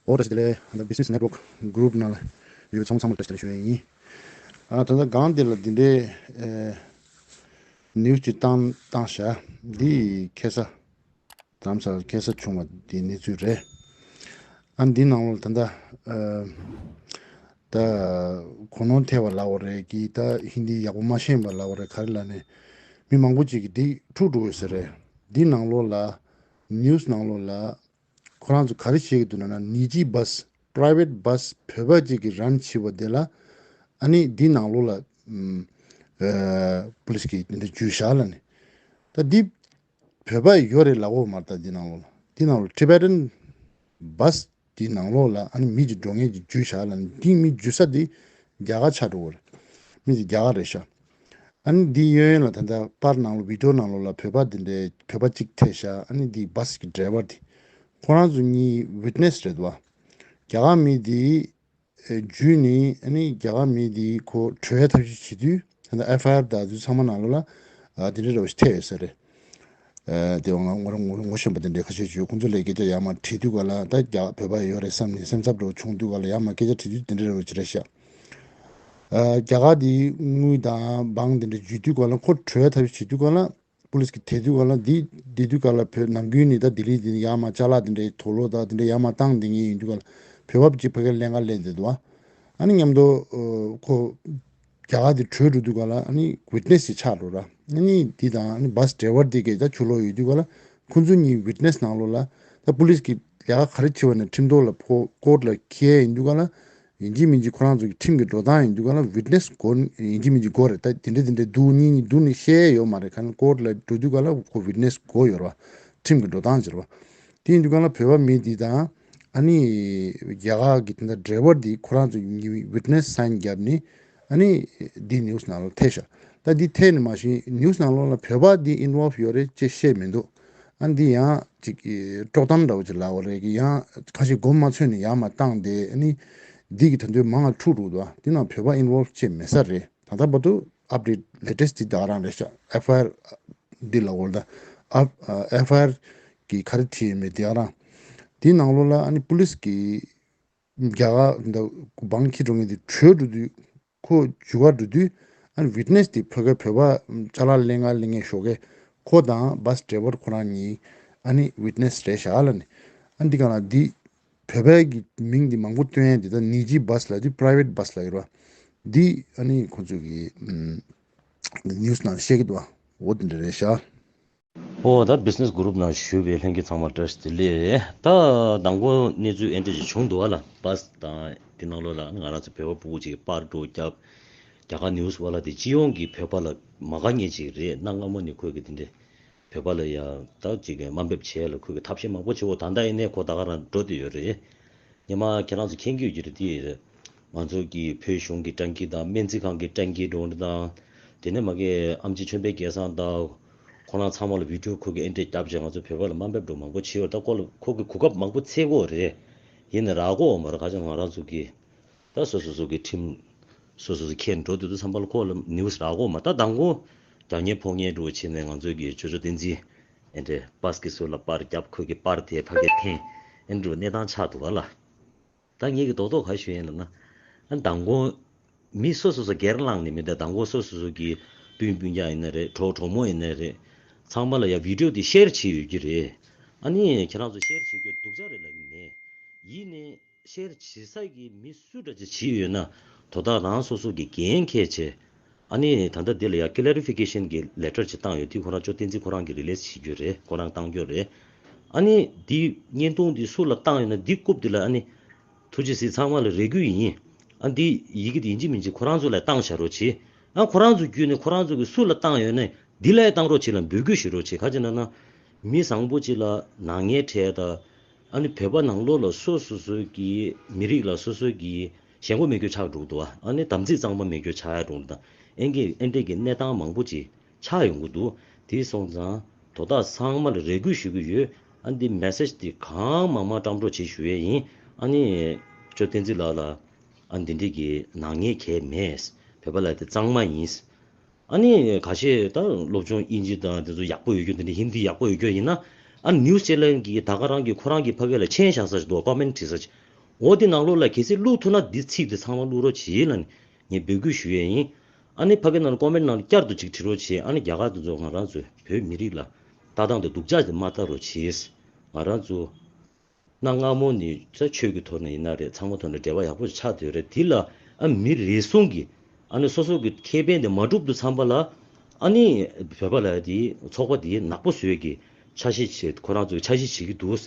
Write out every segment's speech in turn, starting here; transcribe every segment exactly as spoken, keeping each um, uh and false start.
ཨོ་བཀྲ་ཤིས་བདེ་ལེགས། ད་Business Network Group ནང་ལ་ཡོད་ཚང་མ་ཚང་མར་བཀྲ་ཤིས་བདེ་ལེགས་ཞུ་ཡས་ཡིན། ཨ་ད་ལྟ་སྒང་འདི་ལ་འདི་འདྲའི་ཨེ་ནིའུ་སི་ཅིག་བཏང་བཏང་བཞག་འདི་ཁ་སང་རྡ་རམ་ས་ལ་ཁ་སང་བྱུང་བ་འདི་གནས་ཚུལ་རེད། ཨ་འདི་ནང་ལ་ད་ལྟ་ཨ་ད་གོ་ནོར་ཐེབས་པ་ལབ་དགོས་རེད་ཀྱི། ད་ཧིན་དི་ཡག་པོ་མ་ཤེས་པ་ལབ་དགོས་རེད། ག་རེ་ལབ་ནས་མི་མང་པོ་ཅིག་གིས་འདི་འཁྲུག་འགྲོ་ཡོད་ས་རེད། འདི་ནང་ལོགས་ལ་ནིའུ་སི་ནང་ལོགས་ལ་ཁོ་རང་ཚོ་ག་རེ་བཤད་ཀྱི་འདུག་ལབ་ན། ནི་ཇི་བྷ་སི་private bus བོད་པ་ཅིག་གིས་རན་བྱས་པ་དེ་ལ་ཨ་ནི་འདི་ནང་ལོགས་ལ་ཨམ་ཨ་པུ་ལིས་ཀྱིས་འདི་འདྲ་འཇུས་བཞག་ལབ་ནས། ད་འདི་བོད་པ་ཡོད་རེད་ལབ་ཡོད་མ་རེད། ད་འདི་ནང་ལོགས་ལ་འདི་ནང་ལོགས་Tibetan bus འདི་ནང་ལོགས་ལ་ཨ་ནི་མི་ཅིག་འགྲོ་མཁན་ཅིག་འཇུས་བཞག་ལབ་ནས། འདི་མི་འཇུས་ས་འདི་རྒྱ་གར་ཆགས་འགྲོ་གི་རེད། མི་འདི་རྒྱ་གར་རེད་ཤག་ཨ་ནི་འདི་གཡས་གཡོན་ལ་ད་ལྟ་པར་ནང་ལ་བི་ཌི་ཡོ་ནང་ལོགས་ལ་བོད་པ་འདི་འདྲའི་བོད་པ་གཅིག་ཐེབས་ཤག་ཨ་ནི་འདི་བྷ་སི་གི་ཌ་རའི་བར་འདི་ཁོ་རང་ཚོ་གཉིས་ཝིཊ་ནེ་སི་རེད་འདུག་བ། རྒྱ་གར་མི་འདི་འཇུས་ནས་ཨ་ནི་རྒྱ་གར་མི་འདི་ཁོ་བྲོས་ཐབས་ཤེས་བྱེད་དུས་ད་ལྟ་ཨེཕ་ཨའི་ཨར་དང་དེ་ཚང་མ་ནང་ལོགས་ལ་ཨ་འདི་འདྲ་འདྲ་བོ་ཞིག་ཐེབས་ཡོད་ས་རེད། ཨ་དེ་ང་ངོ་རང་ངོ་ངོ་ཤེས་པ་དེ་འདྲའི་ཁ་ཤས་ཡོད། ཁོང་ཚོ་ལ་སྐད་ཆ་ཡར་མར་དྲིས་དུས་ག་ལ་ད་རྒྱ་བོད་པ་ཡོད་རེད་བསམ་ནས་སེམས་འཚབ་འདྲ་བོ་བྱུང་དུས་ག་ལ་ཡར་མར་སྐད་ཆ་དྲིས་དུས་དེ་འདྲ་འདྲ་བོ་ཅིག་རེད་ཤག་ཨ་རྒྱ་གར་དེའི་དངུལ་དང་བང་དེ་འདྲ་འཇུས་དུས་ག་ལ་ཁོ་བྲོས་ཐབས་ཤེས་བྱེད་དུས་ག་ལ་པུ་ལིས་ཀྱིས་དེད་དུས་ག་ལ་འདི་འདི་དུས་ག་ལ་བོད་ནམ་རྒྱུན་ནས་ད་ལྡི་ལི་དེ་ཡར་མར་ཅ་ལག་དེ་འདྲའི་དུག་ལོག་དང་དེ་འདྲ་ཡར་མར་བཏང་བསྡད་མཁན་ཡིན་དུས་ག་ལ་བོད་པ་གཅིག་ཕ་གིར་ལེན་ག་སླེབས་བསྡད་འདུག་བ། ཨ་ནི་མཉམ་དུ་ཨ་ཁོ་རྒྱ་གར་དེ་བྲོས་འགྲོ་དུས་ག་ལ་ཨ་ནི་ཝིཊ་ནེ་སི་ཅིག་ཆགས་འགྲོ་ར། ཨ་ནི་འདི་དང་ཨ་ནི་བྷ་སི་ཌ་རའི་བར་འདི་གིས་ད་ཕྱི་ལོགས་ཡོད་དུས་ག་ལ་ཁོ་ཚོ་གཉིས་ཝིཊ་ནེ་སི་ནང་ལོགས་ལ་ད་པུ་ལིས་ཀྱིས་ལས་ཀ་ག་རེ་བྱེད་པ་ནས་ཁྲིམས་ཐོག་ལ་ཕོ་ཀོར་ཊི་ལ་འཁྱེར་ཡིན་དུས་ག་ལ་ཡིན་གཅིག་མིན་གཅིག་ཁོ་རང་ཚོ་གི་ཁྲིམས་ཀྱི་འགྲོ་སྟངས་ཡིན་དུས་ག་ལ་ཝིཊ་ནེ་སི་དགོས། ཡིན་གཅིག་མིན་གཅིག་དགོས་རེད། ད་དེ་འདྲ་དེ་འདྲ་འདུག་གཉིས་གཉིས་འདུག་ནས་བཤད་ཡོད་མ་རེད། ཁ་ན་ཀོར་ཊི་ལ་འགྲོ་དུས་ག་ལ་ཁོ་ཝིཊ་ནེ་སི་དགོས་ཡོད་རེད་བ། ཁྲིམས་ཀྱི་འགྲོ་སྟངས་ཅིག་རེད་བ། དེ་ཡིན་དུས་ག་ལ་བོད་པ་མི་འདི་དང་ཨ་ནི་རྒྱ་གར་གྱི་དེ་འདྲ་ཌ་རའི་བར་འདི་ཁོ་རང་ཚོ་གཉིས་ཝིཊ་ནེ་སི་སའིན་བརྒྱབ་ནས་ཨ་ནི་འདི་ནིའུ་སི་ནང་ལ་ཐེབས་ཤག་ད་འདི་ཐེབས་ནས་མ་གཞི་ནིའུ་སི་ནང་ལོགས་ལ་བོད་པ་འདི་ཨིན་ཝོལ་ཝི་ཡོད་རེད་ཅེས་བཤད་མི་འདུག་ཨ་འདི་ཡང་ཅིག་དཀྲོག་གཏམ་འདྲ་བོ་ཅིག་ལབ་པ་རེད་ཀྱི། ཡང་ཁ་ཤས་མགོ་མ་ཚོས་ནས་ཡར་མར་བཏང་སྟེ་ཨ་ནི་འདི་གི་ད་དུང་མང་ང་འཁྲུག་འགྲོ་འདུག་ཨ་འདི་ནང་བོད་པ་ཨིན་ཝོལ་ཝི་ཅེས་མེད་ས་རེད། ད་ལྟ་བར་དུ་ཨབ་ཌེ་ཊི་ལེ་ཊེ་སི་ཊི་འདི་ད་ག་རང་རེད་ཤག་ཨེཕ་ཨའི་ཨར་འདི་ལ་འོ་ད་ཨ་ཨེཕ་ཨའི་ཨར་གི་ག་རེ་བྲིས་ཡོད་མེད་འདི་ག་རང་། འདི་ནང་ལོགས་ལ་ཨ་ནི་པུ་ལིས་ཀྱིས་རྒྱ་གར་འདི་བང་འཁྱེར་འགྲོ་མཁན་དེ་བྲོས་འགྲོ་དུས་ཁོ་འཇུ་གར་འགྲོ་དུས་ཨ་ནི་ཝིཊ་ནེ་སི་དེ་ཕ་གིར་བོད་པ་ཅ་ལག་ལེན་ག་ལེན་མཁན་ཞོགས་ཀས་ཁོ་དང་བྷ་སི་ཌ་རའི་བར་ཁོ་རང་གཉིས་ཨ་ནི་ཝིཊ་ནེ་སི་རེད་ཤག་ལབ་ནས། ཨ་འདི་ག་ལ་འདི་བོད་པའི་གི་མིང་འདི་མང་པོ་བཏོན་ཡ་འདི་ད་ནི་ཇི་བྷ་སི་ལབ་དུས་པ་རའི་ཝེ་ཊི་བྷ་སི་ལབ་ཡོད་རེད་བ། འདི་ཨ་ནི་ཁོ་ཚོ་གི་ཨམ་ནིའུ་སི་ནང་བཤད་ཀྱི་འདུག་བ། འོ་དེ་འདྲ་རེད་ཤག་ཨོ་ད་བྷི་ཛི་ནེ་སི་གུ་རུབ་ནང་ཞུགས་པའི་ལྷན་རྒྱས་ཚང་མ་བཀྲ་ཤིས་བདེ་ལེགས། ད་མདང་དགོང་གནས་ཚུལ་ཨེ་འདྲ་ཞིག་བྱུང་འདུག་བ་ལ། བྷ་སི་དང་དེ་ནང་ལོགས་ལ་ང་རང་ཚོ་བོད་པ་ཕྲུ་གུ་ཅིག་གིས་པར་འདྲ་བོ་བརྒྱབ། རྒྱ་གར་ནིའུ་སི་བ་ལ་དེ་སྤྱི་ཡོངས་ཀྱི་བོད་པ་ལ་མ་དགའ་མཁན་ཅིག་རེད། གནའ་སྔ་མོ་ནས་ཁོས་ཀྱི་དེ་འདྲ་བོད་པ་ལ་ཡ་ད་ཅིག་གི་དམའ་འབེབས་བྱས་ལ་ཁོས་ཀྱི་ཐབས་ཤེས་མང་པོ་བྱེད། འོ་ད་ལྟ་ཡིན་ནའི་ཁོ་ད་ག་རང་འགྲོ་བསྡད་ཡོད་རེད། ཉི་མ་ཁྱེད་རང་ཚོ་མཁྱེན་གྱི་ཡོད་ཀྱི་རེད། དེ་ང་ཚོ་གི་བོད་གཞུང་གི་ཀྲང་ཀི་དང་སྨན་རྩིས་ཁང་གི་ཀྲང་ཀི་འགྲོ་འདི་དང་། དེ་ནས་མ་གི་ཨམ་ཆི་ཆོས་འཕེལ་སྐལ་བཟང་དང་། ཁོ་རང་ཚང་མ་ལ་བི་ཌི་ཡོ་ཁོ་གི་ཨེ་འདྲས་བརྒྱབ་བྱས་ང་ཚོ་བོད་པ་ལ་དམའ་འབེབས་འདྲ་མང་པོ་བྱས་ཡོད། ད་ཁོ་ལ་ཁོ་གི་གོ་སྐབས་མང་པོ་འཚོལ་གྱི་ཡོད་རེད། ཡིན་ནའི་རག་གི་ཡོད་མ་རེད། ག་ཅི་ང་རང་ཚོ་གི་ད་སོ་སོ་སོ་གི་ཁྲིམས་སོ་སོ་སོ་འཁྱེར་འགྲོ་དུས་དུས་ཙམ་པ་ལ་ཁོ་ལ་ནིའུ་སི་རག་གི་ཡོད་མ་རེད། ད་མདང་དགོང་རྒྱག་ཉེས་ཕོག་ཉེས་འདྲ་བོ་བྱས་ནས་ང་ཚོ་གི་ཅོ་ཅོ་བསྟན་འཛིན་ཨེ་འདྲས་བྷ་སི་གི་ཟུར་ལ་པར་བརྒྱབ། ཁོ་གི་པར་དེ་ཕ་གིར་འཐེན། ཨེ་འདྲ་བོ་གནས་སྟངས་ཆགས་འདུག་ག་ལ། ད་ངེད་ཀྱིས་རྡོག་རྡོག་ག་རེ་ཞུ་ཡིན་ལབ་ན། ཨ་མདང་དགོང་མི་སོ་སོ་སོ་སྒེར་ལངས་ནས་མི་འདུག་མདང་དགོང་སོ་སོ་སོ་གི་སྤུན་སྤུན་ཀྱག་ཡིན་ན་རེད། གྲོགས་གྲོགས་མོ་ཡིན་ན་རེད། ཚང་མ་ལ་ཡ་བི་ཌི་ཡོ་དེ་ཤེར་བྱས་ཡོད་ཀྱི་རེད། ཨ་ནི་ཁྱེད་རང་ཚོ་ཤེར་བྱེད་རྒྱུ་སྡུག་ཅག་རེད་ལབ་ཀྱི་མེད། ཡིན་ནའི་ཤེར་བྱེད་ས་གི་མི་སུ་འདྲ་ཅིག་བྱས་ཡོད་ན་དོ་བདག་རང་སོ་སོ་གི་འགན་འཁྱེར་བྱས། ཨ་ནི་ད་ལྟ་འདི་ལ་ཡ་ཀི་ལེ་རི་ཕི་ཀེ་ཤན་གྱི་ལེ་ཊར་ཅིག་བཏང་ཡོད། དེ་ཁོ་རང་ཅོ་བསྟན་འཛིན་ཁོ་རང་གིས་རི་ལིས་བྱེད་རྒྱུ་རེད། ཁོ་རང་བཏང་རྒྱུ་རེད། ཨ་ནི་འདི་བརྙན་ཐུང་འདི་སུ་ལ་བཏང་ཡོད་ན་འདི་རྐུབ་འདི་ལ་ཨ་ནི་ཐུགས་རྗེ་གཟིགས་ཚང་མ་ལ་རེ་སྐུལ་ཡིན། ཨ་འདི་ཡི་གེ་འདི་ཡིན་གཅིག་མིན་གཅིག་ཁོ་རང་ཚོ་ལ་བཏང་བཞག་རོགས་བྱེད། ཨ་ཁོ་རང་ཚོ་བརྒྱུད་ནས་ཁོ་རང་ཚོ་གིས་སུ་ལ་བཏང་ཡོད་ན་འདི་ལ་ཡ་བཏང་རོགས་བྱེད་ལ་འབོད་སྐུལ་ཞུ་རོགས་བྱེད། ག་ཅི་ན་ན་མི་བཟང་པོ་ཅིག་ལ་ནག་ཉེས་འཕྲད་ད། ཨ་ནི་བོད་པ་ནང་ལོགས་ལ་སོ་སོ་སོ་གི་མི་རིགས་ལ་སོ་སོ་གི་ཞེན་ཁོག་མེད་རྒྱུ་ཆགས་འགྲོ་གི་འདུག་ཨ་ནི་དམ་ཚིག་གཙང་མ་མེད་རྒྱུ་ཆགས་ཡ་འགྲོ་གི་འདུག་ཨེ་འདྲས་ཀྱི་གནས་སྟངས་མང་པོ་ཅིག་ཆགས་ཡོང་གི་འདུག་དེ་སོང་ཙང་དོ་བདག་ཚང་མ་ལ་རེ་སྐུལ་ཞུ་གི་ཡོད། ཨ་འདི་མེ་སེ་ཇི་འདི་གང་མང་མང་བཀྲམ་རོགས་བྱེད་ཞུ་ཡས་ཡིན། ཨ་ནི་ཅོ་བསྟན་འཛིན་ལགས་ལ་ཨ་འདི་འདྲས་ཀྱི་ནག་ཉེས་གང་ཡང་མེད། བོད་པ་ལ་དེ་གཙང་མ་ཡིན། ཨ་ནི་ཁ་ཤས་ད་སློབ་སྦྱོང་དབྱིན་ཇི་དང་དེ་ཚོ་ཡག་པོ་ཡོད་རྒྱུ་དེ་འདྲ་ཧིན་དི་ཡག་པོ་ཡོད་རྒྱུ་ཡིན་ན། ཨ་ནིའུ་སི་ཅེ་ནལ་གྱི་ད་ག་རང་གི་ཁོ་རང་གི་ཕ་གི་ལ་མཆན་བཞག་ས་ཞིག་འདུག་ཀོ་མེན་ཊི་བྲིས་ས་ཞིག་འོ་དེ་ནང་ལོགས་ལ་གལ་སྲིད་བླུག་ཐུབ་ན་འདི་ཚིག་དེ་ཚང་མ་བླུག་རོགས་བྱེད་ལབ་ནས་ངས་འབོད་སྐུལ་ཞུ་ཡས་ཡིན། ཨ་ནི་ཕ་གི་ནང་ལ་ཀོ་མེན་ནང་ལ་བསྐྱར་དུ་ཅིག་བྲི་རོགས་བྱེད། ཨ་ནི་རྒྱ་གར་དེ་ཚོ་ང་རང་ཚོའི་བོད་མི་རིགས་ལ་ལྟ་སྟངས་དེ་སྡུག་ཅག་དེ་མ་ལྟ་རོགས་བྱེད། ང་རང་ཚོ་གནའ་སྔ་མོ་ནས་ཆ་ཆོས་ཀྱི་ཐོག་ནས་ཡིན་ན་རེད། ཚང་མ་ཐོག་ནས་འབྲེལ་བ་ཡག་པོ་ཆགས་བསྡད་ཡོད་རེད། དེ་ལ་ཨ་མི་རེ་ཟུང་གིས་ཨ་ནི་སོ་སོ་གི་ཁེ་ཕན་དེ་མ་སྒྲུབ་དུས་ཚང་པ་ལ་ཨ་ནི་བོད་པ་ལ་དེ་ཚོགས་པ་དེ་ནག་པོ་བཟོས་ཀྱི་འཆར་གཞི་བྱེད། ཁོ་རང་ཚོ་གི་འཆར་གཞི་བྱེད་ཀྱི་འདུག་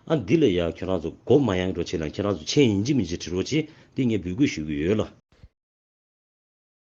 ཨ་འདི་ལ་ཡང་ཁྱོད་རང་ཚོ་མགོ་མ་གཡེང་རོགས་བྱེད་ལ། ཁྱེད་རང་ཚོ་མཆན་ཡིན་གཅིག་མིན་གཅིག་བྲི་རོགས་བྱེད། འདི་ངས་འབོད་སྐུལ་ཞུ་གི་ཡོད་ལ།